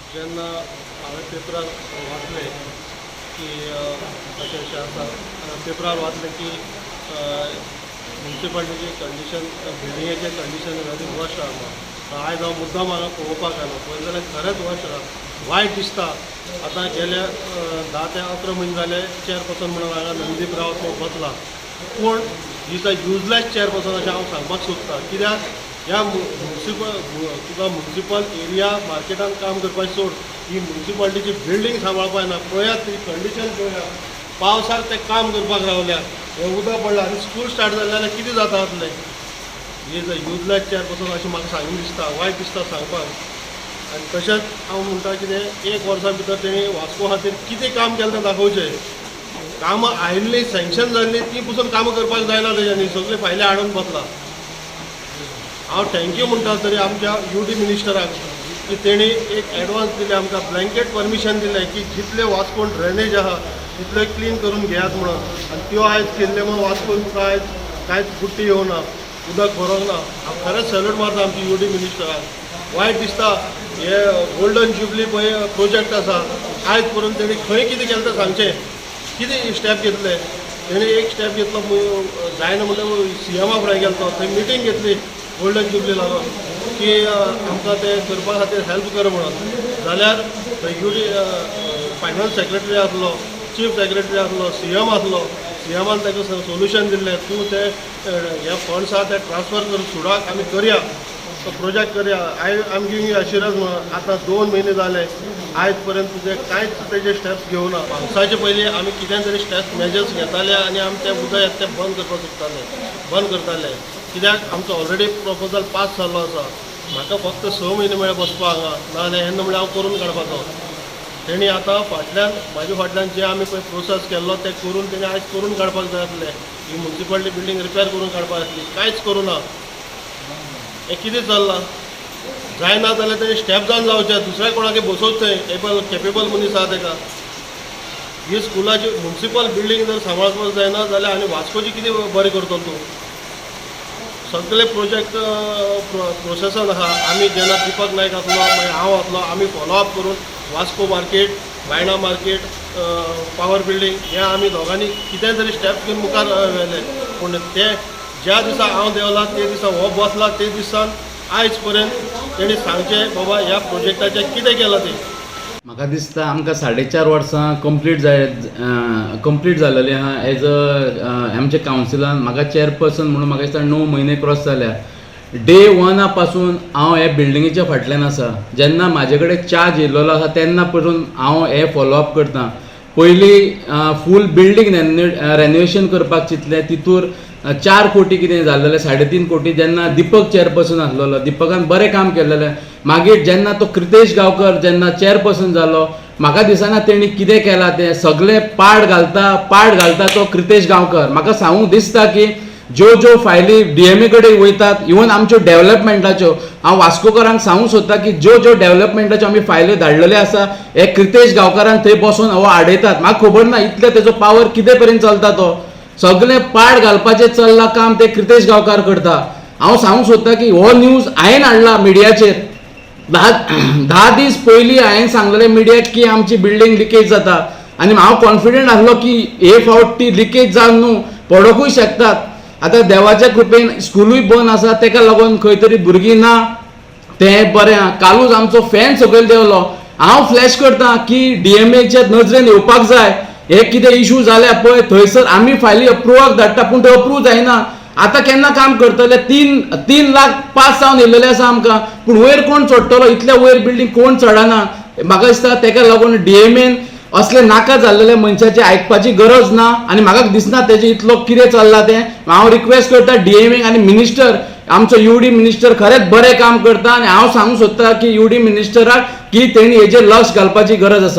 जेन्ना हांवें पेपरार वाचलें की अशें अशें आसा, पेपरार वाचलें की मुन्सिपालिटीची कंडिशन, बिल्डिंगेचें कंडिशन व्हेरी वर्स्ट आहा म्हणून, आयज हांव मुद्दाम हांगा पळोवपाक आयलो. पळयलें जाल्यार खरेंच वर्स्ट आहा, वायट दिसता. आतां गेल्या 10 ते 11 म्हयने जाले चेअरपर्सन म्हणून हांगा नंदीप रावत म्हूण बसला, पूण is a useless chairperson अशें हांव सांगपाक सोदतां. कित्याक ह्या मुन्सिपल, तुका मुन्सिपल एरिया मार्केटान काम करपाचें सोड, ही मुन्सिपालिटीची बिल्डींग सांबाळपाक येना. पळयात ती कंडिशन पळयात. पावसाक ते काम करपाक रावल्या, हें उदक पडलां आनी स्कूल स्टार्ट जालें जाल्यार कितें जाता जातलें? Is a useless chairperson अशें म्हाका सांगून दिसता, वायट दिसता सांगपाक. आनी तशेंच हांव म्हणटा कितें, एक वर्सा भितर तेणी वास्को खातीर कितें काम केलें तें दाखोवचें. कामां आयिल्लीं, सँक्शन जाल्लीं, तीं पसून कामां करपाक जायना. तेज्यांनी सगळीं फायली हाडून बसला. हांव thank you म्हणटा तरी आमच्या यू डी मिनिस्टराक की तेणी एक एडवान्स दिले आमकां, ब्लँकेट परमिशन दिलें की जितले वास्कोन ड्रेनेज आहा तितले क्लीन करून घेयात म्हणून. आनी त्यो आयज केल्ले म्हणून वास्कोन तुका आयज कांयच बुट्टी येवना, उदक भरोंक ना. हांव खरेंच सॅल्यूट मारता आमच्या यू डी मिनिस्टराक. वायट दिसता, हे गोल्डन जुबली पळय प्रोजेक्ट आसा, आयज पर्यंत तेणी खंय कितें केलें तें सांगचें. कितें स्टेप घेतले तेणी? एक स्टेप घेतलो, जायना म्हणटकीर सी एमा फुडें गेलो तो, थंय मिटींग घेतली गोल्डन जुबली लागून की आमकां तें करपा खातीर हेल्प कर म्हणून. जाल्यार थंय यू डी फायनान्स सेक्रेटरी आसलो, चीफ सेक्रेटरी आसलो, सी एम आसलो. सी एमान ताका सोल्युशन दिल्लें, तूं ते हे फंड्स आहा ते ट्रान्सफर कर सुडाक, आमी करया, तो प्रोजेक्ट करया, I am giving you assurance म्हणून. आतां 2 म्हयने जाले, आयज पर्यंत तुजे कांयच तेजे स्टेप्स घेवना. पावसाचे पयलीं आमी कितें तरी स्टेप्स, मेजर्स घेताले आनी आमी तें उदक येता तें बंद करपाक सोदताले, बंद करताले. कित्याक आमचो ऑलरेडी प्रपोजल पास जाल्लो आसा. म्हाका फक्त 6 म्हयने मेळ्ळे बसपाक हांगा, नाजाल्यार हेन्ना म्हणल्यार हांव करून काडपाचो. तेणी आतां फाटल्यान, म्हाजे फाटल्यान जे आमी पळय प्रोसेस केल्लो तें करून तेणी आयज करून काडपाक जाय आसलें. ही मुन्सिपालिटी बिल्डींग रिपेर करून काडपाक आसली, कांयच करूं ना. हें कितें चल्लां? जायना जाल्यार तेणी स्टेप जावन जावचें, दुसऱ्या कोणाकय बसोवचें, एबल केपेबल मनीस आहा तेका. ही स्कुलाची मुन्सिपल बिल्डींग जर सांबाळपाक जायना जाल्यार आनी वास्कोची कितें बरें करतलो तूं? सगळे प्रोजेक्ट प्रोसेसान आहा. आमी जेन्ना दीपक नायक आसलो, मागीर हांव आसलो, आमी फॉलोअप करून Vasco market, Baina market, power building हे आमी दोगांनी कितें तरी स्टेप्स घेवन मुखार व्हेले. पूण ते ज्या दिसा हांव देंवला ते दिसा, हो बसला ते दिसान आयज पर्यंत तेणी सांगचें, बाबा ह्या प्रोजेक्टाचें कितें केलां तें. म्हाका दिसता आमकां 4.5 वर्सां कंप्लीट जालेली आहा एज अ आमच्या कावन्सिलान. म्हाका चेअरपर्सन म्हणून म्हाका दिसता 9 म्हयने क्रॉस जाल्या. डे वना पासून हांव ह्या बिल्डिंगेच्या फाटल्यान आसा. जेन्ना म्हाजे कडेन चार्ज येयल्लो आसा तेन्ना पसून हांव हें फॉलोअप करता. पयलीं फूल बिल्डींग रेनोवेशन करपाक चिंतलें, तितूर 4 कोटी कितें जाल्लेलें, 3.5 कोटी. जेन्ना दीपक चेअरपर्सन आसलेलो, दीपकान बरें काम केलेलें. मागीर जेन्ना तो क्रितेश गांवकर जेन्ना चेअरपर्सन जालो, म्हाका दिसना तेणी कितें केलां तें. सगळें पाड घालता, पाड घालता तो क्रितेश गांवकर. म्हाका सांगूंक दिसता की ज्यो ज्यो फायली डीएमए कडेन वयतात, इवन आमच्यो डेव्हलपमेंटाच्यो, हांव वास्कोकरांक सांगूंक सोदता की ज्यो ज्यो डेव्हलपमेंटाच्यो आमी फायल्यो धाडलेल्यो आसा, हे क्रितेश गांवकारान थंय बसून हो आडयतात. म्हाका खबर ना इतले तेजो पावर कितें पर्यंत चलता तो. सगळें पाड घालपाचें चल्लां काम ते क्रितेश गांवकार करता. हांव सांगूंक सोदता की हो न्यूज हांवें हाडला मिडियाचेर. 10 10 दीस पयलीं हांवें सांगलेलें मिडियाक की आमची बिल्डींग लिकेज जाता आनी हांव कॉन्फिडंट आसलो की हे फावट ती लिकेज जावन न्हू, पडोकूय शकतात. आतां देवाच्या कृपेन स्कुलूय बंद आसा, तेका लागून खंय तरी भुरगीं ना, तें बरें आहा. कालूच आमचो फॅन सकयल देंवलो. हांव फ्लॅश करता की डीएमएच्या नजरेन येवपाक जाय. हे कितें इशू जाल्या पळय थंयसर आमी फायली अप्रुवाक धाडटा, पूण त्यो अप्रूव जायना. आतां केन्ना काम करतले? 3 3 लाख पास जावन येयलेले आसा आमकां, पूण वयर कोण चडटलो? इतल्या वयर बिल्डींग कोण चडना. म्हाका दिसता तेका लागून डीएमएन असले नाका जाल्लेल्या मनशाचे आयकपाची गरज ना आनी म्हाका दिसना तेजे इतलो कितें चल्लां तें. हांव रिक्वेस्ट करता डीएमए आनी मिनिस्टर, आमचो यू डी मिनिस्टर खरेंच बरें काम करता आनी हांव सांगूंक सोदता की यू डी मिनिस्टराक की तेणी हेजेर लक्ष घालपाची गरज आसा.